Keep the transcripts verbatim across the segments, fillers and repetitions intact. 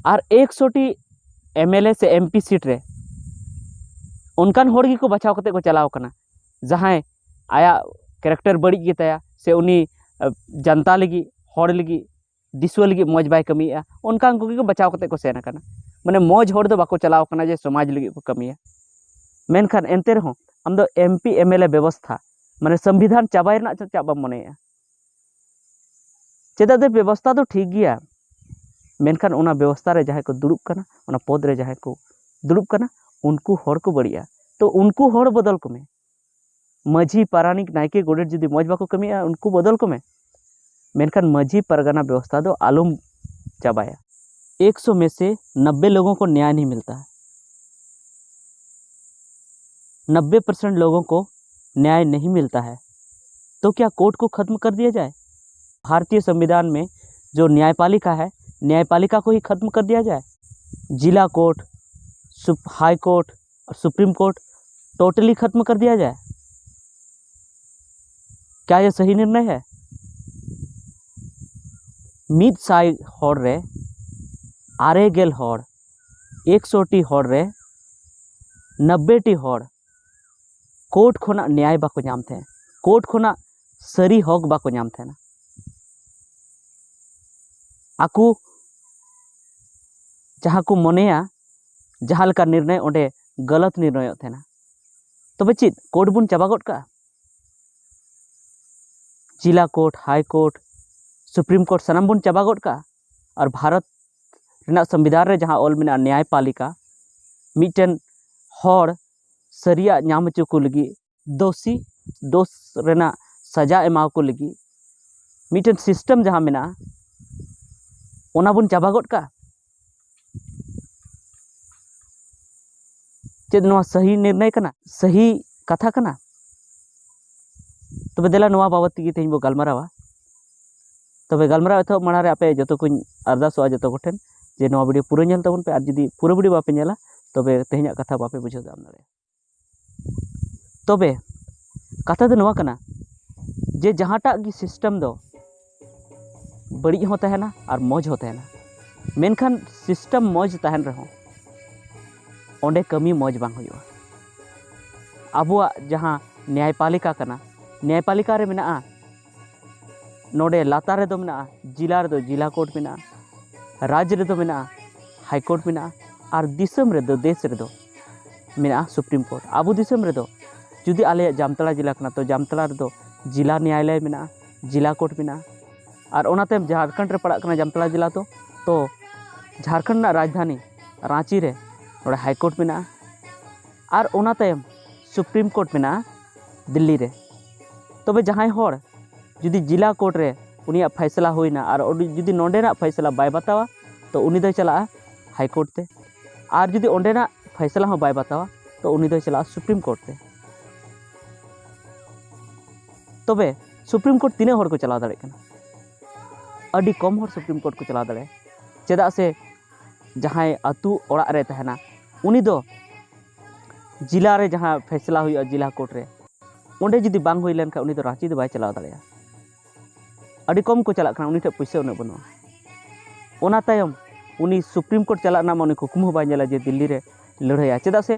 ᱟᱨ ᱮᱠᱥᱚ T M L ᱮ ᱥᱮ M P seat ᱨᱮ ᱚᱱᱠᱟᱱ ᱦᱚᱲ ᱜᱮᱠᱚ ᱵᱟᱪᱷᱟᱣ ᱠᱟᱛᱮ ᱠᱚ ᱪᱟᱞᱟᱣ ᱠᱟᱱᱟ, ᱡᱟᱦᱟᱸᱭ ᱟᱭᱟᱜ ᱠᱮᱨᱮᱠᱴᱟᱨ ᱵᱟᱹᱲᱤᱡ ᱜᱮᱛᱟᱭᱟ ᱥᱮ ᱩᱱᱤ ᱡᱟᱱᱛᱟ ᱞᱟᱹᱜᱤᱫ, ᱦᱚᱲ ᱞᱟᱹᱜᱤᱫ, ᱫᱤᱥᱩᱣᱟᱹ ᱞᱟᱹᱜᱤᱫ ᱢᱚᱡᱽ ᱵᱟᱭ ᱠᱟᱹᱢᱤᱭᱮᱫᱼᱟ, ᱚᱱᱠᱟᱱ ᱠᱚᱜᱮ ᱠᱚ ᱵᱟᱪᱷᱟᱣ ᱠᱟᱛᱮ ᱠᱚ ᱥᱮᱱ ᱟᱠᱟᱱᱟ᱾ ᱢᱟᱱᱮ ᱢᱚᱡᱽ ᱦᱚᱲ ᱫᱚ ᱵᱟᱠᱚ ᱪᱟᱞᱟᱣ ᱠᱟᱱᱟ ᱡᱮ ᱥᱚᱢᱟᱡᱽ ᱞᱟᱹᱜᱤᱫ ᱠᱚ ᱠᱟᱹᱢᱤᱭᱟ᱾ ᱢᱮᱱᱠᱷᱟᱱ ᱮᱱᱛᱮ ᱨᱮᱦᱚᱸ ᱟᱢ ᱫᱚ ᱮᱢ ᱯᱤ ᱮᱢ ᱮᱞ ᱮ ᱵᱮᱵᱚᱥᱛᱷᱟ, ᱢᱟᱱᱮ ᱥᱚᱝᱵᱤᱫᱷᱟᱱ ᱪᱟᱵᱟᱭ ᱨᱮᱱᱟᱜ ᱪᱮᱫᱟᱜ ᱵᱟᱢ ᱢᱚᱱᱮᱭᱮᱫᱼᱟ? ᱪᱮᱫᱟᱜ ᱡᱮ ᱵᱮᱵᱚᱥᱛᱷᱟ ᱫᱚ ᱴᱷᱤᱠ ᱜᱮᱭᱟ, ᱢᱮᱱᱠᱷᱟᱱ ᱚᱱᱟ ᱵᱮᱵᱚᱥᱛᱷᱟ ᱨᱮ ᱡᱟᱦᱟᱸᱭ ᱠᱚ ᱫᱩᱲᱩᱵ ᱠᱟᱱᱟ, ᱚᱱᱟ ᱯᱚᱫᱽ ᱨᱮ ᱡᱟᱦᱟᱸᱭ ᱠᱚ ᱫᱩᱲᱩᱵ ᱠᱟᱱᱟ, ᱩᱱᱠᱩ ᱦᱚᱲ ᱠᱚ ᱵᱟᱹᱲᱤᱡᱼᱟ᱾ ᱛᱚ ᱩᱱᱠᱩ ᱦᱚᱲ ᱵᱚᱫᱚᱞ ᱠᱚᱢᱮ᱾ ᱢᱟᱹᱡᱷᱤ, ᱯᱟᱨᱟᱱᱤᱠ, ᱱᱟᱭᱠᱮ, ᱜᱚᱰᱮᱛ ᱡᱩᱫᱤ ᱢᱚᱡᱽ ᱵᱟᱠᱚ ᱠᱟᱹᱢᱤᱭᱟ, ᱩᱱᱠᱩ ᱵᱚᱫᱚᱞ ᱠᱚᱢᱮ, ᱢᱮᱱᱠᱷᱟᱱ ᱢᱟᱹᱡᱷᱤ ᱯᱟᱨᱜᱟᱱᱟ ᱵᱮᱵᱚᱥᱛᱷᱟ ᱫᱚ ᱟᱞᱚᱢ ᱪᱟᱵᱟᱭᱟ᱾ ᱮᱠᱥᱚ ᱢᱮ ᱥᱮ ᱱᱚᱵᱵᱮ ᱞᱳᱜᱚ ᱠᱚ ᱱᱮᱭᱟᱭ ᱱᱟᱦᱤ ᱢᱤᱞᱛᱟ ᱦᱟᱭ, ᱱᱚᱵᱵᱮ ᱯᱟᱨᱥᱮᱱᱴ ᱞᱳᱜᱚ ᱠᱚ ᱱᱮᱭᱟᱭ ᱱᱟᱦᱤ ᱢᱤᱞᱛᱟ ᱦᱟᱭ, ᱛᱚ ᱠᱭᱟ ᱠᱳᱨᱴ ᱠᱚ ᱠᱷᱟᱛᱢ ᱠᱟᱨ ᱫᱤᱭᱟ ᱡᱟᱭ? ᱵᱷᱟᱨᱚᱛᱤᱭᱚ ᱥᱚᱝᱵᱤᱫᱷᱟᱱ ᱢᱮ ᱡᱳ ᱱᱮᱭᱟᱭᱯᱟᱞᱤᱠᱟ ᱦᱟᱭ, ᱱᱮᱭᱟᱭᱯᱟᱞᱤᱠᱟ ᱠᱳ ᱦᱤ ᱠᱷᱟᱛᱢ ᱠᱟᱨ ᱫᱤᱭᱟ ᱡᱟᱭ? ᱡᱤᱞᱟ ᱠᱳᱨᱴ, ᱦᱟᱭ ᱠᱳᱨᱴ ᱟᱨ ᱥᱩᱯᱨᱤᱢ ᱠᱳᱨᱴ ᱴᱳᱴᱟᱞᱤ ᱠᱷᱟᱛᱢ ᱠᱟᱨ ᱫᱤᱭᱟ ᱡᱟᱭ? ᱠᱭᱟ ᱭᱮ ᱥᱟᱦᱤ ᱱᱤᱨᱱᱟᱭ ᱦᱟᱭ? ᱢᱤᱫ ᱥᱟᱭ ᱦᱚᱲ ᱨᱮ ᱟᱨᱮ ᱜᱮᱞ ᱦᱚᱲ, ᱮᱠᱥᱚ ᱴᱤ ᱦᱚᱲ ᱨᱮ ᱱᱚᱵᱵᱮ ᱴᱤ ᱦᱚᱲ ᱠᱳᱨᱴ ᱠᱷᱚᱱᱟᱜ ᱱᱮᱭᱟᱭ ᱵᱟᱠᱚ ᱧᱟᱢ ᱛᱟᱦᱮᱸᱫ, ᱠᱳᱨᱴ ᱠᱷᱚᱱᱟᱜ ᱥᱟᱹᱨᱤ ᱦᱚᱠ ᱵᱟᱠᱚ ᱧᱟᱢ ᱛᱟᱦᱮᱱᱟ᱾ ᱟᱠᱚ ᱡᱟᱦᱟᱸ ᱠᱚ ᱢᱚᱱᱮᱭᱟ, ᱡᱟᱦᱟᱸ ᱞᱮᱠᱟ ᱱᱤᱨᱱᱚᱭ, ᱚᱸᱰᱮ ᱜᱟᱞᱟᱛ ᱱᱤᱨᱱᱚᱭᱚᱜ ᱛᱟᱦᱮᱱᱟ᱾ ᱛᱚᱵᱮ ᱪᱮᱫ ᱠᱳᱨᱴ ᱵᱚᱱ ᱪᱟᱵᱟ ᱜᱚᱫ ᱠᱟᱜᱼᱟ? ᱡᱤᱞᱟ court, high court, supreme court ᱥᱟᱱᱟᱢ ᱵᱚᱱ ᱪᱟᱵᱟ ᱜᱚᱫ ᱠᱟᱜᱼᱟ? ᱟᱨ ᱵᱷᱟᱨᱚᱛ ᱨᱮᱱᱟᱜ ᱥᱚᱝᱵᱤᱫᱷᱟᱱ ᱨᱮ ᱡᱟᱦᱟᱸ ᱚᱞ ᱢᱮᱱᱟᱜᱼᱟ, ᱱᱮᱭᱟᱭᱯᱟᱞᱤᱠᱟ, ᱢᱤᱫᱴᱮᱱ ᱦᱚᱲ ᱥᱟᱹᱨᱤᱭᱟᱜ ᱧᱟᱢ ᱦᱚᱪᱚ ᱠᱚ ᱞᱟᱹᱜᱤᱫ, ᱫᱳᱥᱤ ᱫᱳᱥ ᱨᱮᱱᱟᱜ ᱥᱟᱡᱟ ᱮᱢᱟᱣ ᱠᱚ ᱞᱟᱹᱜᱤᱫ ᱢᱤᱫᱴᱮᱱ ᱥᱤᱥᱴᱮᱢ ᱡᱟᱦᱟᱸ ᱢᱮᱱᱟᱜᱼᱟ, ᱚᱱᱟ ᱵᱚᱱ ᱪᱟᱵᱟ ᱜᱚᱫ ᱠᱟᱜᱼᱟ᱾ ᱪᱮᱫ ᱱᱚᱣᱟ ᱥᱟᱹᱦᱤ ᱱᱤᱨᱱᱚᱭ ᱠᱟᱱᱟ? ᱥᱟᱹᱦᱤ ᱠᱟᱛᱷᱟ ᱠᱟᱱᱟ? ᱛᱚᱵᱮ ᱫᱮᱞᱟ, ᱱᱚᱣᱟ ᱵᱟᱵᱚᱫ ᱛᱮᱜᱮ ᱛᱮᱦᱮᱧ ᱵᱚ ᱜᱟᱞᱢᱟᱨᱟᱣᱟ᱾ ᱛᱚᱵᱮ ᱜᱟᱞᱢᱟᱨᱟᱣ ᱮᱛᱚᱦᱚᱵ ᱢᱟᱲᱟᱝ ᱨᱮ ᱟᱯᱮ ᱡᱚᱛᱚ ᱠᱚᱧ ᱟᱨᱫᱟᱥᱚᱜᱼᱟ, ᱡᱚᱛᱚ ᱠᱚᱴᱷᱮᱱ, ᱡᱮ ᱱᱚᱣᱟ ᱵᱷᱤᱰᱤᱭᱳ ᱯᱩᱨᱟᱹ ᱧᱮᱞ ᱛᱟᱵᱚᱱ ᱯᱮ, ᱟᱨ ᱡᱩᱫᱤ ᱯᱩᱨᱟᱹ ᱵᱷᱤᱰᱤᱭᱳ ᱵᱟᱯᱮ ᱧᱮᱞᱟ, ᱛᱚᱵᱮ ᱛᱮᱦᱮᱧᱟᱜ ᱠᱟᱛᱷᱟ ᱵᱟᱯᱮ ᱵᱩᱡᱷᱟᱹᱣ ᱫᱟᱢ ᱫᱟᱲᱮᱭᱟᱜᱼᱟ᱾ ᱛᱚᱵᱮ ᱠᱟᱛᱷᱟ ᱫᱚ ᱱᱚᱣᱟ ᱠᱟᱱᱟ ᱡᱮ ᱡᱟᱦᱟᱸᱴᱟᱜ ᱜᱮ ᱥᱤᱥᱴᱮᱢ ᱫᱚ ᱵᱟᱹᱲᱤᱡ ᱦᱚᱸ ᱛᱟᱦᱮᱱᱟ ᱟᱨ ᱢᱚᱡᱽ ᱦᱚᱸ ᱛᱟᱦᱮᱱᱟ᱾ ᱢᱮᱱᱠᱷᱟᱱ ᱥᱤᱥᱴᱮᱢ ᱢᱚᱡᱽ ᱛᱟᱦᱮᱱ ᱨᱮᱦᱚᱸ ᱚᱸᱰᱮ ᱠᱟᱹᱢᱤ ᱢᱚᱡᱽ ᱵᱟᱝ ᱦᱩᱭᱩᱜᱼᱟ᱾ ᱟᱵᱚᱣᱟᱜ ᱡᱟᱦᱟᱸ ᱱᱮᱭᱟᱭᱯᱟᱞᱤᱠᱟ ᱠᱟᱱᱟ, ᱱᱮᱭᱟᱭᱯᱟᱞᱤᱠᱟ ᱨᱮ ᱢᱮᱱᱟᱜᱼᱟ, ᱱᱚᱰᱮ ᱞᱟᱛᱟᱨ ᱨᱮᱫᱚ ᱢᱮᱱᱟᱜᱼᱟ, ᱡᱤᱞᱟ ᱨᱮᱫᱚ ᱡᱤᱞᱟ ᱠᱳᱨᱴ ᱢᱮᱱᱟᱜᱼᱟ, ᱨᱟᱡᱽ ᱨᱮᱫᱚ ᱢᱮᱱᱟᱜᱼᱟ ᱦᱟᱭ ᱠᱳᱨᱴ ᱢᱮᱱᱟᱜᱼᱟ, ᱟᱨ ᱫᱤᱥᱚᱢ ᱨᱮᱫᱚ, ᱫᱮᱥ ᱨᱮᱫᱚ ᱢᱮᱱᱟᱜᱼᱟ ᱥᱩᱯᱨᱤᱢ ᱠᱳᱨᱴ᱾ ᱟᱵᱚ ᱫᱤᱥᱚᱢ ᱨᱮᱫᱚ ᱡᱩᱫᱤ ᱟᱞᱮᱭᱟᱜ ᱡᱟᱢᱛᱟᱲᱟ ᱡᱮᱞᱟ ᱠᱟᱱᱟ, ᱛᱚ ᱡᱟᱢᱛᱟᱲᱟ ᱨᱮᱫᱚ ᱡᱮᱞᱟ ᱱᱮᱭᱟᱞᱚᱭ ᱢᱮᱱᱟᱜᱼᱟ, ᱡᱮᱞᱟ ᱠᱳᱨᱴ ᱢᱮᱱᱟᱜᱼᱟ᱾ ᱟᱨ ᱚᱱᱟ ᱛᱟᱭᱚᱢ ᱡᱷᱟᱲᱠᱷᱚᱸᱰ ᱨᱮ ᱯᱟᱲᱟᱜ ᱠᱟᱱᱟ ᱡᱟᱢᱛᱟᱲᱟ ᱡᱮᱞᱟ ᱫᱚ, ᱛᱚ ᱡᱷᱟᱲᱠᱷᱚᱸᱰ ᱨᱮᱱᱟᱜ ᱨᱟᱡᱽᱫᱷᱟᱱᱤ ᱨᱟᱸᱪᱤ ᱨᱮ ᱱᱚᱰᱮ ᱦᱟᱭ ᱠᱳᱨᱴ ᱢᱮᱱᱟᱜᱼᱟ᱾ ᱟᱨ ᱚᱱᱟ ᱛᱟᱭᱚᱢ ᱥᱩᱯᱨᱤᱢ ᱠᱳᱨᱴ ᱢᱮᱱᱟᱜᱼᱟ ᱫᱤᱞᱞᱤ ᱨᱮ᱾ ᱛᱚᱵᱮ ᱡᱟᱦᱟᱸᱭ ᱦᱚᱲ ᱡᱩᱫᱤ ᱡᱮᱞᱟ ᱠᱳᱨᱴ ᱨᱮ ᱩᱱᱤᱭᱟᱜ ᱯᱷᱟᱭᱥᱟᱞᱟ ᱦᱩᱭᱱᱟ ᱟᱨ ᱩᱱᱤ ᱡᱩᱫᱤ ᱱᱚᱰᱮᱱᱟᱜ ᱯᱷᱟᱭᱥᱟᱞᱟ ᱵᱟᱭ ᱵᱟᱛᱟᱣᱟ, ᱛᱚ ᱩᱱᱤ ᱫᱚᱭ ᱪᱟᱞᱟᱜᱼᱟ ᱦᱟᱭ ᱠᱳᱨᱴ ᱛᱮ᱾ ᱟᱨ ᱡᱩᱫᱤ ᱚᱸᱰᱮᱱᱟᱜ ᱯᱷᱟᱭᱥᱟᱞᱟ ᱦᱚᱸ ᱵᱟᱭ ᱵᱟᱛᱟᱣᱟ, ᱛᱚ ᱩᱱᱤ ᱫᱚᱭ ᱪᱟᱞᱟᱜᱼᱟ ᱥᱩᱯᱨᱤᱢ ᱠᱳᱨᱴ ᱛᱮ᱾ ᱛᱚᱵᱮ ᱥᱩᱯᱨᱤᱢ ᱠᱳᱨᱴ ᱛᱤᱱᱟᱹᱜ ᱦᱚᱲ ᱠᱚ ᱪᱟᱞᱟᱣ ᱫᱟᱲᱮᱭᱟᱜ ᱠᱟᱱᱟ? ᱟᱹᱰᱤ ᱠᱚᱢ ᱦᱚᱲ ᱥᱩᱯᱨᱤᱢ ᱠᱳᱨᱴ ᱠᱚ ᱪᱟᱞᱟᱣ ᱫᱟᱲᱮᱭᱟᱜᱼᱟ᱾ ᱪᱮᱫᱟᱜ ᱥᱮ ᱡᱟᱦᱟᱸᱭ ᱟᱹᱛᱩ ᱚᱲᱟᱜ ᱨᱮ ᱛᱟᱦᱮᱱᱟ, ᱩᱱᱤ ᱫᱚ ᱡᱮᱞᱟ ᱨᱮ ᱡᱟᱦᱟᱸ ᱯᱷᱮᱥᱞᱟ ᱦᱩᱭᱩᱜᱼᱟ ᱡᱮᱞᱟ ᱠᱳᱨᱴ ᱨᱮ, ᱚᱸᱰᱮ ᱡᱩᱫᱤ ᱵᱟᱝ ᱦᱩᱭ ᱞᱮᱱᱠᱷᱟᱱ ᱩᱱᱤ ᱫᱚ ᱨᱟᱸᱪᱤ ᱫᱚ ᱵᱟᱭ ᱪᱟᱞᱟᱣ ᱫᱟᱲᱮᱭᱟᱜᱼᱟ᱾ ᱟᱹᱰᱤ ᱠᱚᱢ ᱠᱚ ᱪᱟᱞᱟᱜ ᱠᱟᱱᱟ, ᱩᱱᱤ ᱴᱷᱮᱱ ᱯᱩᱭᱥᱟᱹ ᱩᱱᱟᱹᱜ ᱵᱟᱹᱱᱩᱜᱼᱟ᱾ ᱚᱱᱟ ᱛᱟᱭᱚᱢ ᱩᱱᱤ ᱥᱩᱯᱨᱤᱢ ᱠᱳᱨᱴ ᱪᱟᱞᱟᱜ ᱨᱮᱱᱟᱜ ᱢᱟ ᱩᱱᱤ ᱠᱩᱠᱢᱩ ᱦᱚᱸ ᱵᱟᱭ ᱧᱮᱞᱟ ᱡᱮ ᱫᱤᱞᱞᱤ ᱨᱮ ᱞᱟᱹᱲᱦᱟᱹᱭᱟ, ᱪᱮᱫᱟᱜ ᱥᱮ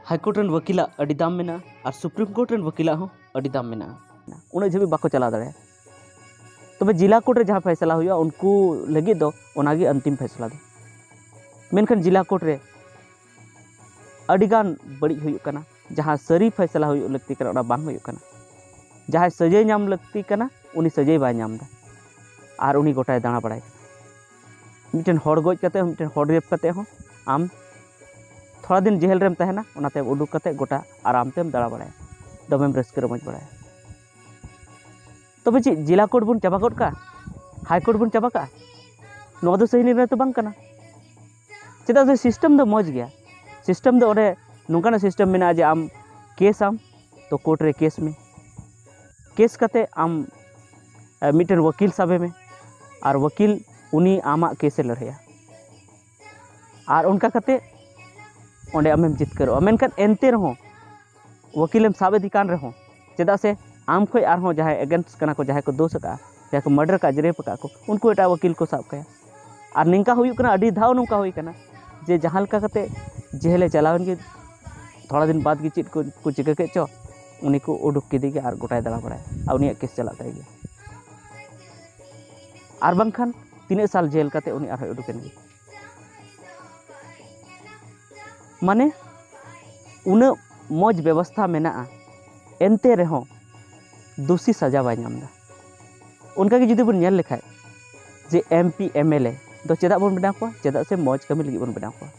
ᱦᱟᱭ ᱠᱳᱨᱴ ᱨᱮᱱ ᱣᱟᱹᱠᱤᱞᱟᱜ ᱟᱹᱰᱤ ᱫᱟᱢ ᱢᱮᱱᱟᱜᱼᱟ ᱟᱨ ᱥᱩᱯᱨᱤᱢ ᱠᱳᱨᱴ ᱨᱮᱱ ᱣᱟᱹᱠᱤᱞᱟᱜ ᱦᱚᱸ ᱟᱹᱰᱤ ᱫᱟᱢ ᱢᱮᱱᱟᱜᱼᱟ᱾ ᱩᱱᱟᱹᱜ ᱡᱷᱟᱹᱵᱤᱡ ᱵᱟᱠᱚ ᱪᱟᱞᱟᱣ ᱫᱟᱲᱮᱭᱟᱜᱼᱟ᱾ ᱛᱚᱵᱮ ᱡᱮᱞᱟ ᱠᱳᱨᱴ ᱨᱮ ᱡᱟᱦᱟᱸ ᱯᱷᱮᱥᱞᱟ ᱦᱩᱭᱩᱜᱼᱟ, ᱩᱱᱠᱩ ᱞᱟᱹᱜᱤᱫ ᱫᱚ ᱚᱱᱟᱜᱮ ᱟᱱᱛᱤᱢ ᱯᱷᱮᱥᱞᱟ ᱫᱚ᱾ ᱢᱮᱱᱠᱷᱟᱱ ᱡᱮᱞᱟ ᱠᱳᱨᱴ ᱨᱮ ᱟᱹᱰᱤᱜᱟᱱ ᱵᱟᱹᱲᱤᱡ ᱦᱩᱭᱩᱜ ᱠᱟᱱᱟ᱾ ᱡᱟᱦᱟᱸ ᱥᱟᱹᱨᱤ ᱯᱷᱮᱥᱞᱟ ᱦᱩᱭᱩᱜ ᱞᱟᱹᱠᱛᱤ ᱠᱟᱱᱟ, ᱚᱱᱟ ᱵᱟᱝ ᱦᱩᱭᱩᱜ ᱠᱟᱱᱟ᱾ ᱡᱟᱦᱟᱸᱭ ᱥᱟᱹᱡᱟᱹᱭ ᱧᱟᱢ ᱞᱟᱹᱠᱛᱤ ᱠᱟᱱᱟ, ᱩᱱᱤ ᱥᱟᱹᱡᱟᱹᱭ ᱵᱟᱭ ᱧᱟᱢ ᱮᱫᱟ, ᱟᱨ ᱩᱱᱤ ᱜᱚᱴᱟᱭ ᱫᱟᱬᱟ ᱵᱟᱲᱟᱭ ᱠᱟᱱᱟ᱾ ᱢᱤᱫᱴᱮᱱ ᱦᱚᱲ ᱜᱚᱡ ᱠᱟᱛᱮ ᱦᱚᱸ, ᱢᱤᱫᱴᱮᱱ ᱦᱚᱲ ᱨᱮᱯ ᱠᱟᱛᱮ ᱦᱚᱸ ᱟᱢ ᱛᱷᱚᱲᱟ ᱫᱤᱱ ᱡᱮᱦᱮᱞ ᱨᱮᱢ ᱛᱟᱦᱮᱱᱟ, ᱚᱱᱟ ᱛᱟᱭᱚᱢ ᱩᱰᱩᱠ ᱠᱟᱛᱮ ᱜᱚᱴᱟ ᱟᱨᱟᱢ ᱛᱮᱢ ᱫᱟᱬᱟ ᱵᱟᱲᱟᱭᱟ, ᱫᱚᱢᱮᱢ ᱨᱟᱹᱥᱠᱟᱹ ᱨᱚᱢᱚᱡᱽ ᱵᱟᱲᱟᱭᱟ᱾ ᱛᱚᱵᱮ ᱪᱮᱫ ᱡᱮᱞᱟ ᱠᱳᱨᱴ ᱵᱚᱱ ᱪᱟᱵᱟ ᱜᱚᱫ ᱠᱟᱜᱼᱟ? ᱦᱟᱭ ᱠᱳᱨᱴ ᱵᱚᱱ ᱪᱟᱵᱟ ᱠᱟᱜᱼᱟ? ᱱᱚᱣᱟ ᱫᱚ ᱥᱟᱹᱦᱤ ᱱᱤᱨᱱᱚᱭ ᱫᱚ ᱵᱟᱝ ᱠᱟᱱᱟ᱾ ᱪᱮᱫᱟᱜ ᱥᱮ ᱥᱤᱥᱴᱮᱢ ᱫᱚ ᱢᱚᱡᱽ ᱜᱮᱭᱟ᱾ ᱥᱤᱥᱴᱮᱢ ᱫᱚ ᱚᱸᱰᱮ ᱱᱚᱝᱠᱟᱱᱟᱜ ᱥᱤᱥᱴᱮᱢ ᱢᱮᱱᱟᱜᱼᱟ ᱡᱮ ᱟᱢ ᱠᱮᱥ ᱟᱢ, ᱛᱚ ᱠᱳᱨᱴ ᱨᱮ ᱠᱮᱥ ᱢᱮ᱾ ᱠᱮᱥ ᱠᱟᱛᱮ ᱟᱢ, ᱮ, ᱢᱤᱫᱴᱮᱱ ᱣᱟᱹᱠᱤᱞ ᱥᱟᱵᱮ ᱢᱮ, ᱟᱨ ᱣᱟᱹᱠᱤᱞ ᱩᱱᱤ ᱟᱢᱟᱜ ᱠᱮᱥ ᱮ ᱞᱟᱹᱲᱦᱟᱹᱭᱟ, ᱟᱨ ᱚᱱᱠᱟ ᱠᱟᱛᱮ ᱚᱸᱰᱮ ᱟᱢᱮᱢ ᱡᱤᱛᱠᱟᱹᱨᱚᱜᱼᱟ᱾ ᱢᱮᱱᱠᱷᱟᱱ ᱮᱱᱛᱮ ᱨᱮᱦᱚᱸ ᱣᱟᱹᱠᱤᱞᱮᱢ ᱥᱟᱵ ᱤᱫᱤ ᱠᱟᱱ ᱨᱮᱦᱚᱸ, ᱪᱮᱫᱟᱜ ᱥᱮ ᱟᱢ ᱠᱷᱚᱱ ᱟᱨᱦᱚᱸ ᱡᱟᱦᱟᱸᱭ ᱮᱜᱮᱱᱥᱴ ᱠᱟᱱᱟ ᱠᱚ, ᱡᱟᱦᱟᱸᱭ ᱠᱚ ᱫᱳᱥ ᱟᱠᱟᱫᱼᱟ, ᱡᱟᱦᱟᱸᱭ ᱠᱚ ᱢᱟᱨᱰᱟᱨ ᱟᱠᱟᱫᱼᱟ, ᱨᱮᱯ ᱟᱠᱟᱫ ᱠᱚ, ᱩᱱᱠᱩ ᱮᱴᱟᱜ ᱣᱟᱹᱠᱤᱞ ᱠᱚ ᱥᱟᱵ ᱠᱟᱭᱟ᱾ ᱟᱨ ᱱᱤᱝᱠᱟ ᱦᱩᱭᱩᱜ ᱠᱟᱱᱟ, ᱟᱹᱰᱤ ᱫᱷᱟᱣ ᱱᱚᱝᱠᱟ ᱦᱩᱭ ᱠᱟᱱᱟ ᱡᱮ ᱡᱟᱦᱟᱸ ᱞᱮᱠᱟ ᱠᱟᱛᱮ ᱡᱮᱦᱮᱞᱮ ᱪᱟᱞᱟᱣᱮᱱ ᱜᱮ, ᱛᱷᱚᱲᱟ ᱫᱤᱱ ᱵᱟᱫᱽ ᱜᱮ ᱪᱮᱫ ᱠᱚ ᱠᱚ ᱪᱤᱠᱟᱹ ᱠᱮᱫ ᱪᱚ, ᱩᱱᱤ ᱠᱚ ᱩᱰᱩᱠ ᱠᱮᱫᱮ ᱜᱮ ᱟᱨ ᱜᱚᱴᱟᱭ ᱫᱟᱬᱟ ᱵᱟᱲᱟᱭᱟ ᱟᱨ ᱩᱱᱤᱭᱟᱜ ᱠᱮᱥ ᱪᱟᱞᱟᱜ ᱛᱟᱭ ᱜᱮᱭᱟ᱾ ᱟᱨ ᱵᱟᱝᱠᱷᱟᱱ ᱛᱤᱱᱟᱹᱜ ᱥᱟᱞ ᱡᱮᱞ ᱠᱟᱛᱮ ᱩᱱᱤ ᱟᱨᱦᱚᱸᱭ ᱩᱰᱩᱠᱮᱱ ᱜᱮ᱾ ᱢᱟᱱᱮ ᱩᱱᱟᱹᱜ ᱢᱚᱡᱽ ᱵᱮᱵᱚᱥᱛᱷᱟ ᱢᱮᱱᱟᱜᱼᱟ, ᱮᱱᱛᱮ ᱨᱮᱦᱚᱸ ᱫᱳᱥᱤ ᱥᱟᱡᱟ ᱵᱟᱭ ᱧᱟᱢ ᱮᱫᱟ᱾ ᱚᱱᱠᱟᱜᱮ ᱡᱩᱫᱤ ᱵᱚᱱ ᱧᱮᱞ ᱞᱮᱠᱷᱟᱡ ᱡᱮ ᱮᱢ ᱯᱤ ᱮᱢ ᱮᱞ ᱮ ᱫᱚ ᱪᱮᱫᱟᱜ ᱵᱚᱱ ᱵᱮᱱᱟᱣ ᱠᱚᱣᱟ? ᱪᱮᱫᱟᱜ ᱥᱮ ᱢᱚᱡᱽ ᱠᱟᱹᱢᱤ ᱞᱟᱹᱜᱤᱫ ᱵᱚᱱ ᱵᱮᱱᱟᱣ ᱠᱚᱣᱟ,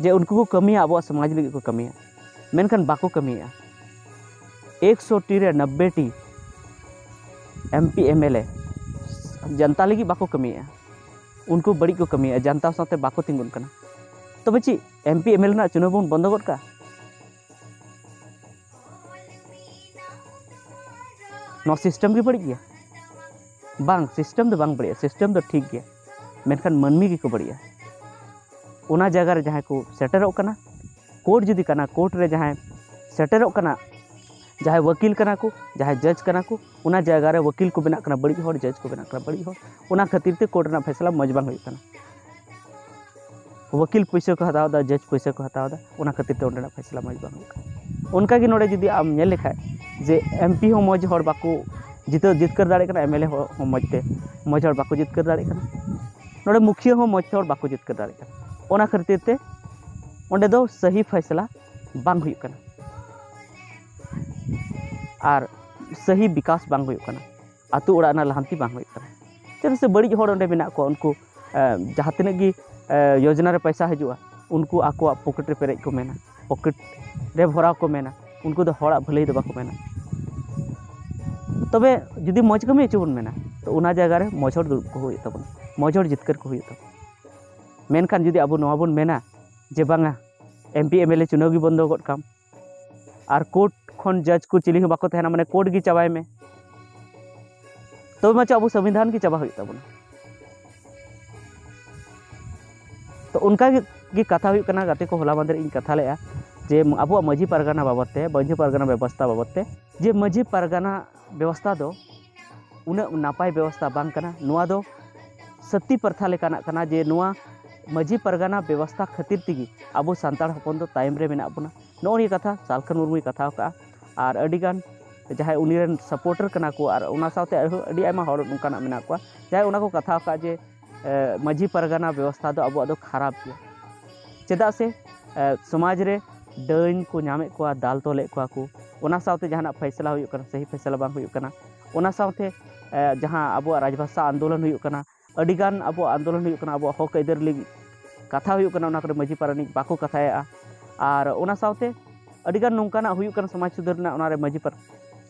ᱡᱮ ᱩᱱᱠᱩ ᱠᱚ ᱠᱟᱹᱢᱤᱭᱟ, ᱟᱵᱚᱣᱟᱜ ᱥᱚᱢᱟᱡᱽ ᱞᱟᱹᱜᱤᱫ ᱠᱚ ᱠᱟᱹᱢᱤᱭᱟ, ᱢᱮᱱᱠᱷᱟᱱ ᱵᱟᱠᱚ ᱠᱟᱹᱢᱤᱭᱮᱫᱼᱟ᱾ ᱮᱠᱥᱚ ᱴᱤ ᱨᱮ ᱱᱚᱵᱵᱳᱭ ᱴᱤ M P M L A ᱡᱟᱱᱛᱟ ᱞᱟᱹᱜᱤᱫ ᱵᱟᱠᱚ ᱠᱟᱹᱢᱤᱭᱮᱫᱼᱟ, ᱩᱱᱠᱩ ᱵᱟᱹᱲᱤᱡ ᱠᱚ ᱠᱟᱹᱢᱤᱭᱮᱫᱼᱟ, ᱡᱟᱱᱛᱟ ᱥᱟᱶᱛᱮ ᱵᱟᱠᱚ ᱛᱤᱸᱜᱩᱱ ᱠᱟᱱᱟ᱾ ᱛᱚᱵᱮ ᱪᱮᱫ ᱮᱢ ᱯᱤ ᱮᱢ ᱮᱞ ᱮ ᱨᱮᱱᱟᱜ ᱪᱩᱱᱟᱹᱣ ᱵᱚᱱ ᱵᱚᱱᱫᱚ ᱜᱚᱫ ᱠᱟᱜᱼᱟ? ᱱᱚᱣᱟ ᱥᱤᱥᱴᱮᱢ ᱜᱮ ᱵᱟᱹᱲᱤᱡ ᱜᱮᱭᱟ? ᱵᱟᱝ, ᱥᱤᱥᱴᱮᱢ ᱫᱚ ᱵᱟᱝ ᱵᱟᱹᱲᱤᱡᱼᱟ, ᱥᱤᱥᱴᱮᱢ ᱫᱚ ᱴᱷᱤᱠ ᱜᱮᱭᱟ, ᱢᱮᱱᱠᱷᱟᱱ ᱢᱟᱹᱱᱢᱤ ᱜᱮᱠᱚ ᱵᱟᱹᱲᱤᱡᱼᱟ᱾ ᱚᱱᱟ ᱡᱟᱭᱜᱟ ᱨᱮ ᱡᱟᱦᱟᱸᱭ ᱠᱚ ᱥᱮᱴᱮᱨᱚᱜ ᱠᱟᱱᱟ, ᱠᱳᱨᱴ ᱡᱩᱫᱤ ᱠᱟᱱᱟ, ᱠᱳᱨᱴ ᱨᱮ ᱡᱟᱦᱟᱸᱭ ᱥᱮᱴᱮᱨᱚᱜ ᱠᱟᱱᱟ, ᱡᱟᱦᱟᱸᱭ ᱣᱟᱹᱠᱤᱞ ᱠᱟᱱᱟ ᱠᱚ, ᱡᱟᱦᱟᱸᱭ ᱡᱟᱡᱽ ᱠᱟᱱᱟ ᱠᱚ, ᱚᱱᱟ ᱡᱟᱭᱜᱟ ᱨᱮ ᱣᱟᱹᱠᱤᱞ ᱠᱚ ᱵᱮᱱᱟᱜ ᱠᱟᱱᱟ ᱵᱟᱹᱲᱤᱡ ᱦᱚᱲ, ᱡᱟᱡᱽ ᱠᱚ ᱵᱮᱱᱟᱜ ᱠᱟᱱᱟ ᱵᱟᱹᱲᱤᱡ ᱦᱚᱲ, ᱚᱱᱟ ᱠᱷᱟᱹᱛᱤᱨ ᱛᱮ ᱠᱳᱨᱴ ᱨᱮᱱᱟᱜ ᱯᱷᱮᱥᱞᱟ ᱢᱚᱡᱽ ᱵᱟᱝ ᱦᱩᱭᱩᱜ ᱠᱟᱱᱟ᱾ ᱣᱟᱹᱠᱤᱞ ᱯᱩᱭᱥᱟᱹ ᱠᱚ ᱦᱟᱛᱟᱣ ᱮᱫᱟ, ᱡᱟᱡᱽ ᱯᱩᱭᱥᱟᱹ ᱠᱚ ᱦᱟᱛᱟᱣ ᱮᱫᱟ, ᱚᱱᱟ ᱠᱷᱟᱹᱛᱤᱨ ᱛᱮ ᱚᱸᱰᱮᱱᱟᱜ ᱯᱷᱮᱥᱞᱟ ᱢᱚᱡᱽ ᱵᱟᱝ ᱦᱩᱭᱩᱜ ᱠᱟᱱᱟ᱾ ᱚᱱᱠᱟᱜᱮ ᱱᱚᱰᱮ ᱡᱩᱫᱤ ᱟᱢ ᱧᱮᱞ ᱞᱮᱠᱷᱟᱡ ᱡᱮ ᱮᱢ ᱯᱤ ᱦᱚᱸ ᱢᱚᱡᱽ ᱦᱚᱲ ᱵᱟᱠᱚ ᱡᱤᱛᱟᱹᱣ ᱡᱤᱛᱠᱟᱹᱨ ᱫᱟᱲᱮᱭᱟᱜ ᱠᱟᱱᱟ, ᱮᱢ ᱮᱞ ᱮ ᱦᱚᱸ ᱢᱚᱡᱽ ᱛᱮ ᱢᱚᱡᱽ ᱦᱚᱲ ᱵᱟᱠᱚ ᱡᱤᱛᱠᱟᱹᱨ ᱫᱟᱲᱮᱭᱟᱜ ᱠᱟᱱᱟ, ᱱᱚᱰᱮ ᱢᱩᱠᱷᱤᱭᱟᱹ ᱦᱚᱸ ᱢᱚᱡᱽ ᱦᱚᱲ ᱵᱟᱠᱚ ᱡᱤᱛᱠᱟᱹᱨ ᱫᱟᱲᱮᱭᱟᱜ ᱠᱟᱱᱟ᱾ ᱚᱱᱟ ᱠᱷᱟᱹᱛᱤᱨ ᱛᱮ ᱚᱸᱰᱮ ᱫᱚ ᱥᱟᱹᱦᱤ ᱯᱷᱟᱭᱥᱟᱞᱟ ᱵᱟᱝ ᱦᱩᱭᱩᱜ ᱠᱟᱱᱟ ᱟᱨ ᱥᱟᱹᱦᱤ ᱵᱤᱠᱟᱥ ᱵᱟᱝ ᱦᱩᱭᱩᱜ ᱠᱟᱱᱟ, ᱟᱹᱛᱩ ᱚᱲᱟᱜ ᱨᱮᱱᱟᱜ ᱞᱟᱦᱟᱱᱛᱤ ᱵᱟᱝ ᱦᱩᱭᱩᱜ ᱠᱟᱱᱟ᱾ ᱪᱮᱫᱟᱜ ᱥᱮ ᱵᱟᱹᱲᱤᱡ ᱦᱚᱲ ᱚᱸᱰᱮ ᱢᱮᱱᱟᱜ ᱠᱚᱣᱟ, ᱩᱱᱠᱩ ᱮ, ᱡᱟᱦᱟᱸ ᱛᱤᱱᱟᱹᱜ ᱜᱮ ᱮ, ᱭᱳᱡᱚᱱᱟ ᱨᱮ ᱯᱚᱭᱥᱟ ᱦᱤᱡᱩᱜᱼᱟ, ᱩᱱᱠᱩ ᱟᱠᱚᱣᱟᱜ ᱯᱚᱠᱮᱴ ᱨᱮ ᱯᱮᱨᱮᱡ ᱠᱚ ᱢᱮᱱᱟ, ᱯᱚᱠᱮᱴ ᱨᱮ ᱵᱷᱚᱨᱟᱣ ᱠᱚ ᱢᱮᱱᱟ, ᱩᱱᱠᱩ ᱫᱚ ᱦᱚᱲᱟᱜ ᱵᱷᱟᱹᱞᱟᱹᱭ ᱫᱚ ᱵᱟᱠᱚ ᱢᱮᱱᱟ᱾ ᱛᱚᱵᱮ ᱡᱩᱫᱤ ᱢᱚᱡᱽ ᱠᱟᱹᱢᱤ ᱦᱚᱪᱚ ᱵᱚᱱ ᱢᱮᱱᱟ, ᱛᱚ ᱚᱱᱟ ᱡᱟᱭᱜᱟ ᱨᱮ ᱢᱚᱡᱽ ᱦᱚᱲ ᱫᱩᱲᱩᱵ ᱠᱚ ᱦᱩᱭᱩᱜ ᱛᱟᱵᱚᱱᱟ, ᱢᱚᱡᱽ ᱦᱚᱲ ᱡᱤᱛᱠᱟᱹᱨ ᱠᱚ ᱦᱩᱭᱩᱜ ᱛᱟᱵᱚᱱᱟ᱾ ᱢᱮᱱᱠᱷᱟᱱ ᱡᱩᱫᱤ ᱟᱵᱚ ᱱᱚᱣᱟ ᱵᱚᱱ ᱢᱮᱱᱟ ᱡᱮ ᱵᱟᱝᱟ, ᱮᱢ ᱯᱤ ᱮᱢ ᱮᱞ ᱮ ᱪᱩᱱᱟᱹᱣ ᱜᱮ ᱵᱚᱱᱫᱚ ᱜᱚᱫ ᱠᱟᱢ, ᱟᱨ ᱠᱳᱨᱴ ᱠᱷᱚᱱ ᱡᱟᱡᱽ ᱠᱚ ᱪᱤᱞᱤ ᱦᱚᱸ ᱵᱟᱠᱚ ᱛᱟᱦᱮᱱᱟ, ᱢᱟᱱᱮ ᱠᱳᱨᱴ ᱜᱮ ᱪᱟᱵᱟᱭ ᱢᱮ, ᱛᱚᱵᱮ ᱢᱟ ᱪᱚ ᱟᱵᱚ ᱥᱚᱝᱵᱤᱫᱷᱟᱱ ᱜᱮ ᱪᱟᱵᱟ ᱦᱩᱭᱩᱜ ᱛᱟᱵᱚᱱᱟ᱾ ᱛᱚ ᱚᱱᱠᱟ ᱜᱮ, ᱜᱮ ᱠᱟᱛᱷᱟ ᱦᱩᱭᱩᱜ ᱠᱟᱱᱟ, ᱜᱟᱛᱮ ᱠᱚ, ᱦᱚᱞᱟ ᱢᱟᱫᱷᱮᱨ ᱤᱧ ᱠᱟᱛᱷᱟ ᱞᱮᱫᱼᱟ ᱡᱮ ᱟᱵᱚᱣᱟᱜ ᱢᱟᱹᱡᱷᱤ ᱯᱟᱨᱜᱟᱱᱟ ᱵᱟᱵᱚᱫ ᱛᱮ, ᱢᱟᱹᱡᱷᱤ ᱯᱟᱨᱜᱟᱱᱟ ᱵᱮᱵᱚᱥᱛᱷᱟ ᱵᱟᱵᱚᱫ ᱛᱮ, ᱡᱮ ᱢᱟᱹᱡᱷᱤ ᱯᱟᱨᱜᱟᱱᱟ ᱵᱮᱵᱚᱥᱛᱷᱟ ᱫᱚ ᱩᱱᱟᱹᱜ ᱱᱟᱯᱟᱭ ᱵᱮᱵᱚᱥᱛᱷᱟ ᱵᱟᱝ ᱠᱟᱱᱟ᱾ ᱱᱚᱣᱟ ᱫᱚ ᱥᱟᱹᱛᱛᱤ ᱯᱨᱚᱛᱷᱟ ᱞᱮᱠᱟᱱᱟᱜ ᱠᱟᱱᱟ, ᱡᱮ ᱱᱚᱣᱟ ᱢᱟᱹᱡᱷᱤ ᱯᱟᱨᱜᱟᱱᱟ ᱵᱮᱵᱚᱥᱛᱷᱟ ᱠᱷᱟᱹᱛᱤᱨ ᱛᱮᱜᱮ ᱟᱵᱚ ᱥᱟᱱᱛᱟᱲ ᱦᱚᱯᱚᱱ ᱫᱚ ᱛᱟᱭᱚᱢ ᱨᱮ ᱢᱮᱱᱟᱜ ᱵᱚᱱᱟ᱾ ᱱᱚᱜᱼᱚ ᱱᱤᱭᱟᱹ ᱠᱟᱛᱷᱟ ᱥᱟᱞᱠᱷᱟᱱ ᱢᱩᱨᱢᱩᱭ ᱠᱟᱛᱷᱟ ᱟᱠᱟᱫᱼᱟ᱾ ᱟᱨ ᱟᱹᱰᱤᱜᱟᱱ ᱡᱟᱦᱟᱸᱭ ᱩᱱᱤ ᱨᱮᱱ ᱥᱟᱯᱳᱨᱴᱟᱨ ᱠᱟᱱᱟ ᱠᱚ, ᱟᱨ ᱚᱱᱟ ᱥᱟᱶᱛᱮ ᱟᱨᱦᱚᱸ ᱟᱹᱰᱤ ᱟᱭᱢᱟ ᱦᱚᱲ ᱱᱚᱝᱠᱟᱱᱟᱜ ᱢᱮᱱᱟᱜ ᱠᱚᱣᱟ, ᱡᱟᱦᱟᱸᱭ ᱚᱱᱟ ᱠᱚ ᱠᱟᱛᱷᱟ ᱟᱠᱟᱫᱼᱟ ᱡᱮ, ᱮ, ᱢᱟᱹᱡᱷᱤ ᱯᱟᱨᱜᱟᱱᱟ ᱵᱮᱵᱚᱥᱛᱷᱟ ᱫᱚ ᱟᱵᱚᱣᱟᱜ ᱫᱚ ᱠᱷᱟᱨᱟᱯ ᱜᱮᱭᱟ᱾ ᱪᱮᱫᱟᱜ ᱥᱮ, ᱮ, ᱥᱚᱢᱟᱡᱽ ᱨᱮ ᱰᱟᱹᱱ ᱠᱚ ᱧᱟᱢᱮᱫ ᱠᱚᱣᱟ, ᱫᱟᱞ ᱛᱚᱞᱮᱫ ᱠᱚᱣᱟ ᱠᱚ, ᱚᱱᱟ ᱥᱟᱶᱛᱮ ᱡᱟᱦᱟᱱᱟᱜ ᱯᱷᱟᱭᱥᱟᱞᱟ ᱦᱩᱭᱩᱜ ᱠᱟᱱᱟ, ᱥᱟᱹᱦᱤ ᱯᱷᱟᱭᱥᱟᱞᱟ ᱵᱟᱝ ᱦᱩᱭᱩᱜ ᱠᱟᱱᱟ᱾ ᱚᱱᱟ ᱥᱟᱶᱛᱮ, ᱮ, ᱡᱟᱦᱟᱸ ᱟᱵᱚᱣᱟᱜ ᱨᱟᱡᱽᱵᱷᱟᱥᱟ ᱟᱱᱫᱳᱞᱚᱱ ᱦᱩᱭᱩᱜ ᱠᱟᱱᱟ, ᱟᱹᱰᱤᱜᱟᱱ ᱟᱵᱚᱣᱟᱜ ᱟᱱᱫᱳᱞᱚᱱ ᱦᱩᱭᱩᱜ ᱠᱟᱱᱟ, ᱟᱵᱚᱣᱟᱜ ᱦᱚᱠ ᱟᱹᱭᱫᱟᱹᱨ ᱞᱟᱹᱜᱤᱫ ᱠᱟᱛᱷᱟ ᱦᱩᱭᱩᱜ ᱠᱟᱱᱟ, ᱚᱱᱟ ᱠᱚᱨᱮ ᱢᱟᱹᱡᱷᱤ ᱯᱟᱨᱟᱱᱤᱠ ᱵᱟᱠᱚ ᱠᱟᱛᱷᱟᱭᱮᱫᱼᱟ᱾ ᱟᱨ ᱚᱱᱟ ᱥᱟᱶᱛᱮ ᱟᱹᱰᱤᱜᱟᱱ ᱱᱚᱝᱠᱟᱱᱟᱜ ᱦᱩᱭᱩᱜ ᱠᱟᱱᱟ ᱥᱚᱢᱟᱡᱽ ᱥᱩᱫᱷᱟᱹᱨ ᱨᱮᱱᱟᱜ, ᱚᱱᱟᱨᱮ ᱢᱟᱹᱡᱷᱤ ᱯᱟᱨ-,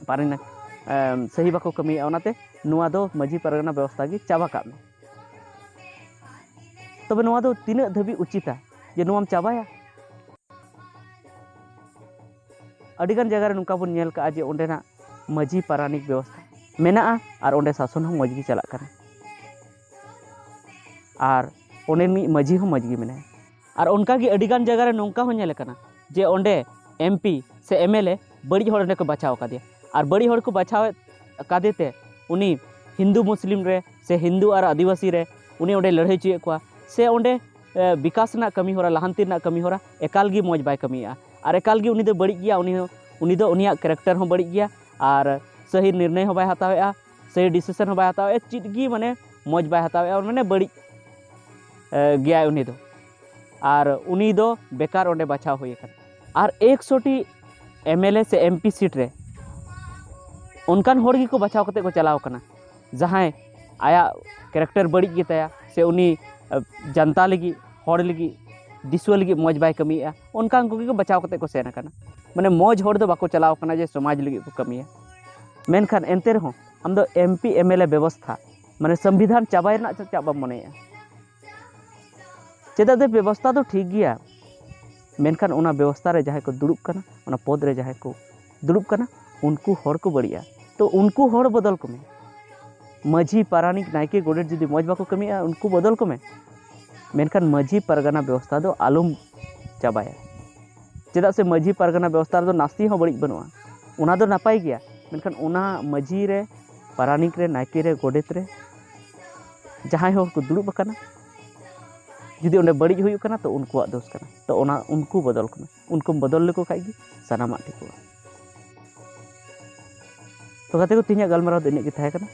ᱯᱟᱨᱟᱱᱤᱠ, ᱮᱢ, ᱥᱟᱹᱦᱤ ᱵᱟᱠᱚ ᱠᱟᱹᱢᱤᱭᱮᱫᱼᱟ᱾ ᱚᱱᱟᱛᱮ ᱱᱚᱣᱟ ᱫᱚ ᱢᱟᱹᱡᱷᱤ ᱯᱟᱨᱜᱟᱱᱟ ᱵᱮᱵᱚᱥᱛᱷᱟ ᱜᱮ ᱪᱟᱵᱟ ᱠᱟᱜ ᱢᱮ᱾ ᱛᱚᱵᱮ ᱱᱚᱣᱟ ᱫᱚ ᱛᱤᱱᱟᱹᱜ ᱫᱷᱟᱹᱵᱤᱡ ᱩᱪᱤᱛᱟ ᱡᱮ ᱱᱚᱣᱟᱢ ᱪᱟᱵᱟᱭᱟ? ᱟᱹᱰᱤᱜᱟᱱ ᱡᱟᱭᱜᱟ ᱨᱮ ᱱᱚᱝᱠᱟ ᱵᱚᱱ ᱧᱮᱞ ᱠᱟᱜᱼᱟ ᱡᱮ ᱚᱸᱰᱮᱱᱟᱜ ᱢᱟᱹᱡᱷᱤ ᱯᱟᱨᱟᱱᱤᱠ ᱵᱮᱵᱚᱥᱛᱷᱟ ᱢᱮᱱᱟᱜᱼᱟ ᱟᱨ ᱚᱸᱰᱮ ᱥᱟᱥᱚᱱ ᱦᱚᱸ ᱢᱚᱡᱽ ᱜᱮ ᱪᱟᱞᱟᱜ ᱠᱟᱱᱟ, ᱟᱨ ᱚᱸᱰᱮ ᱢᱤᱫ ᱢᱟᱹᱡᱷᱤ ᱦᱚᱸ ᱢᱚᱡᱽ ᱜᱮ ᱢᱮᱱᱟᱭᱟ᱾ ᱟᱨ ᱚᱱᱠᱟᱜᱮ ᱟᱹᱰᱤᱜᱟᱱ ᱡᱟᱭᱜᱟ ᱨᱮ ᱱᱚᱝᱠᱟ ᱦᱚᱸ ᱧᱮᱞ ᱟᱠᱟᱱᱟ ᱡᱮ ᱚᱸᱰᱮ ᱮᱢ ᱯᱤ ᱥᱮ ᱮᱢ ᱮᱞ ᱮ ᱵᱟᱹᱲᱤᱡ ᱦᱚᱲ ᱚᱸᱰᱮ ᱠᱚ ᱵᱟᱪᱷᱟᱣ ᱟᱠᱟᱫᱮᱭᱟ, ᱟᱨ ᱵᱟᱹᱲᱤᱡ ᱦᱚᱲ ᱠᱚ ᱵᱟᱪᱷᱟᱣᱮᱫ ᱠᱟᱫᱮ ᱛᱮ ᱩᱱᱤ ᱦᱤᱱᱫᱩ ᱢᱩᱥᱞᱤᱢ ᱨᱮ ᱥᱮ ᱦᱤᱱᱫᱩ ᱟᱨ ᱟᱹᱫᱤᱵᱟᱹᱥᱤ ᱨᱮ ᱩᱱᱤ ᱚᱸᱰᱮ ᱞᱟᱹᱲᱦᱟᱹᱭ ᱦᱚᱪᱚᱭᱮᱫ ᱠᱚᱣᱟ, ᱥᱮ ᱚᱸᱰᱮ, ᱮ, ᱵᱤᱠᱟᱥ ᱨᱮᱱᱟᱜ ᱠᱟᱹᱢᱤ ᱦᱚᱨᱟ, ᱞᱟᱦᱟᱱᱛᱤ ᱨᱮᱱᱟᱜ ᱠᱟᱹᱢᱤ ᱦᱚᱨᱟ ᱮᱠᱟᱞ ᱜᱮ ᱢᱚᱡᱽ ᱵᱟᱭ ᱠᱟᱹᱢᱤᱭᱮᱫᱼᱟ᱾ ᱟᱨ ᱮᱠᱟᱞ ᱜᱮ ᱩᱱᱤ ᱫᱚ ᱵᱟᱹᱲᱤᱡ ᱜᱮᱭᱟ, ᱩᱱᱤ ᱦᱚᱸ, ᱩᱱᱤ ᱫᱚ ᱩᱱᱤᱭᱟᱜ ᱠᱮᱨᱮᱠᱴᱟᱨ ᱦᱚᱸ ᱵᱟᱹᱲᱤᱡ ᱜᱮᱭᱟ, ᱟᱨ ᱥᱟᱹᱦᱤ ᱱᱤᱨᱱᱚᱭ ᱦᱚᱸ ᱵᱟᱭ ᱦᱟᱛᱟᱣᱮᱫᱼᱟ, ᱥᱟᱹᱦᱤ ᱰᱤᱥᱤᱥᱚᱱ ᱦᱚᱸ ᱵᱟᱭ ᱦᱟᱛᱟᱣᱮᱫᱼᱟ, ᱪᱮᱫ ᱜᱮ ᱢᱟᱱᱮ ᱢᱚᱡᱽ ᱵᱟᱭ ᱦᱟᱛᱟᱣᱮᱫᱼᱟ, ᱢᱟᱱᱮ ᱵᱟᱹᱲᱤᱡ, ᱮ, ᱜᱮᱭᱟᱭ ᱩᱱᱤ ᱫᱚ᱾ ᱟᱨ ᱩᱱᱤ ᱫᱚ ᱵᱮᱠᱟᱨ ᱚᱸᱰᱮ ᱵᱟᱪᱷᱟᱣ ᱦᱩᱭ ᱟᱠᱟᱱᱟ᱾ ᱟᱨ ᱮᱠᱥᱚᱴᱤ ᱮᱢ ᱮᱞ ᱮ ᱥᱮ ᱮᱢ ᱯᱤ ᱥᱤᱴ ᱨᱮ ᱚᱱᱠᱟᱱ ᱦᱚᱲ ᱜᱮᱠᱚ ᱵᱟᱪᱷᱟᱣ ᱠᱟᱛᱮ ᱠᱚ ᱪᱟᱞᱟᱣ ᱠᱟᱱᱟ, ᱡᱟᱦᱟᱸᱭ ᱟᱭᱟᱜ ᱠᱮᱨᱮᱠᱴᱟᱨ ᱵᱟᱹᱲᱤᱡ ᱜᱮᱛᱟᱭᱟ, ᱥᱮ ᱩᱱᱤ, ᱮ, ᱡᱟᱱᱛᱟ ᱞᱟᱹᱜᱤᱫ, ᱦᱚᱲ ᱞᱟᱹᱜᱤᱫ, ᱫᱤᱥᱩᱣᱟᱹ ᱞᱟᱹᱜᱤᱫ ᱢᱚᱡᱽ ᱵᱟᱭ ᱠᱟᱹᱢᱤᱭᱮᱫᱼᱟ, ᱚᱱᱠᱟᱱ ᱠᱚᱜᱮ ᱠᱚ ᱵᱟᱪᱷᱟᱣ ᱠᱟᱛᱮ ᱠᱚ ᱥᱮᱱ ᱟᱠᱟᱱᱟ᱾ ᱢᱟᱱᱮ ᱢᱚᱡᱽ ᱦᱚᱲ ᱫᱚ ᱵᱟᱠᱚ ᱪᱟᱞᱟᱣ ᱠᱟᱱᱟ ᱡᱮ ᱥᱚᱢᱟᱡᱽ ᱞᱟᱹᱜᱤᱫ ᱠᱚ ᱠᱟᱹᱢᱤᱭᱟ᱾ ᱢᱮᱱᱠᱷᱟᱱ ᱮᱱᱛᱮ ᱨᱮᱦᱚᱸ ᱟᱢ ᱫᱚ ᱮᱢ ᱯᱤ ᱮᱢ ᱮᱞ ᱮ ᱵᱮᱵᱚᱥᱛᱷᱟ, ᱢᱟᱱᱮ ᱥᱚᱝᱵᱤᱫᱷᱟᱱ ᱪᱟᱵᱟᱭ ᱨᱮᱱᱟᱜ ᱪᱮᱫᱟᱜ ᱵᱟᱢ ᱢᱚᱱᱮᱭᱮᱫᱼᱟ? ᱪᱮᱫᱟᱜ ᱡᱮ ᱵᱮᱵᱚᱥᱛᱷᱟ ᱫᱚ ᱴᱷᱤᱠ ᱜᱮᱭᱟ, ᱢᱮᱱᱠᱷᱟᱱ ᱚᱱᱟ ᱵᱮᱵᱚᱥᱛᱷᱟ ᱨᱮ ᱡᱟᱦᱟᱸᱭ ᱠᱚ ᱫᱩᱲᱩᱵ ᱠᱟᱱᱟ, ᱚᱱᱟ ᱯᱚᱫᱽ ᱨᱮ ᱡᱟᱦᱟᱸᱭ ᱠᱚ ᱫᱩᱲᱩᱵ ᱠᱟᱱᱟ, ᱩᱱᱠᱩ ᱦᱚᱲ ᱠᱚ ᱵᱟᱹᱲᱤᱡᱼᱟ᱾ ᱛᱚ ᱩᱱᱠᱩ ᱦᱚᱲ ᱵᱚᱫᱚᱞ ᱠᱚᱢᱮ᱾ ᱢᱟᱹᱡᱷᱤ, ᱯᱟᱨᱟᱱᱤᱠ, ᱱᱟᱭᱠᱮ, ᱜᱚᱰᱮᱛ ᱡᱩᱫᱤ ᱢᱚᱡᱽ ᱵᱟᱠᱚ ᱠᱟᱹᱢᱤᱭᱮᱫᱼᱟ, ᱩᱱᱠᱩ ᱵᱚᱫᱚᱞ ᱠᱚᱢᱮ᱾ ᱢᱮᱱᱠᱷᱟᱱ ᱢᱟᱹᱡᱷᱤ ᱯᱟᱨᱜᱟᱱᱟ ᱵᱮᱵᱚᱥᱛᱷᱟ ᱫᱚ ᱟᱞᱚᱢ ᱪᱟᱵᱟᱭᱟ᱾ ᱪᱮᱫᱟᱜ ᱥᱮ ᱢᱟᱹᱡᱷᱤ ᱯᱟᱨᱜᱟᱱᱟ ᱵᱮᱵᱚᱥᱛᱷᱟ ᱨᱮᱫᱚ ᱱᱟᱥᱮ ᱦᱚᱸ ᱵᱟᱹᱲᱤᱡ ᱵᱟᱹᱱᱩᱜᱼᱟ, ᱚᱱᱟ ᱫᱚ ᱱᱟᱯᱟᱭ ᱜᱮᱭᱟ᱾ ᱢᱮᱱᱠᱷᱟᱱ ᱚᱱᱟ ᱢᱟᱹᱡᱷᱤ ᱨᱮ ᱯᱟᱨᱟᱱᱤᱠ ᱨᱮ, ᱱᱟᱭᱠᱮ ᱨᱮ, ᱜᱚᱰᱮᱛ ᱨᱮ, ᱡᱟᱦᱟᱸᱭ ᱦᱚᱲ ᱠᱚ ᱫᱩᱲᱩᱵ ᱟᱠᱟᱱᱟ, ᱡᱩᱫᱤ ᱚᱸᱰᱮ ᱵᱟᱹᱲᱤᱡ ᱦᱩᱭᱩᱜ ᱠᱟᱱᱟ, ᱛᱚ ᱩᱱᱠᱩᱣᱟᱜ ᱫᱳᱥ ᱠᱟᱱᱟ᱾ ᱛᱚ ᱚᱱᱟ ᱩᱱᱠᱩ ᱵᱚᱫᱚᱞ ᱠᱚᱢᱮ, ᱩᱱᱠᱩᱢ ᱵᱚᱫᱚᱞ ᱞᱮᱠᱚ ᱠᱷᱟᱡ ᱜᱮ ᱥᱟᱱᱟᱢᱟᱜ ᱴᱷᱤᱠᱚᱜᱼᱟ᱾ ᱛᱚ ᱜᱟᱛᱮ ᱠᱚ, ᱛᱮᱦᱮᱧᱟᱜ ᱜᱟᱞᱢᱟᱨᱟᱣ ᱫᱚ ᱤᱱᱟᱹᱜ ᱜᱮ ᱛᱟᱦᱮᱸ ᱠᱟᱱᱟ᱾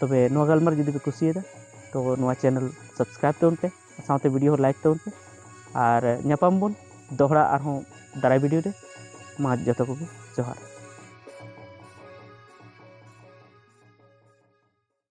ᱛᱚᱵᱮ ᱱᱚᱣᱟ ᱜᱟᱞᱢᱟᱨᱟᱣ ᱡᱩᱫᱤ ᱯᱮ ᱠᱩᱥᱤᱭᱟᱫᱟ, ᱛᱚ ᱱᱚᱣᱟ channel subscribe ᱛᱟᱵᱚᱱ ᱯᱮ, ᱥᱟᱶᱛᱮ video ᱦᱚᱸ like ᱛᱟᱵᱚᱱ ᱯᱮ, ᱟᱨ ᱧᱟᱯᱟᱢ ᱵᱚᱱ ᱫᱚᱦᱲᱟ ᱟᱨᱦᱚᱸ ᱫᱟᱨᱟᱭ video ᱨᱮ᱾ ᱢᱟ ᱡᱚᱛᱚ ᱠᱚᱜᱮ ᱡᱚᱦᱟᱨ᱾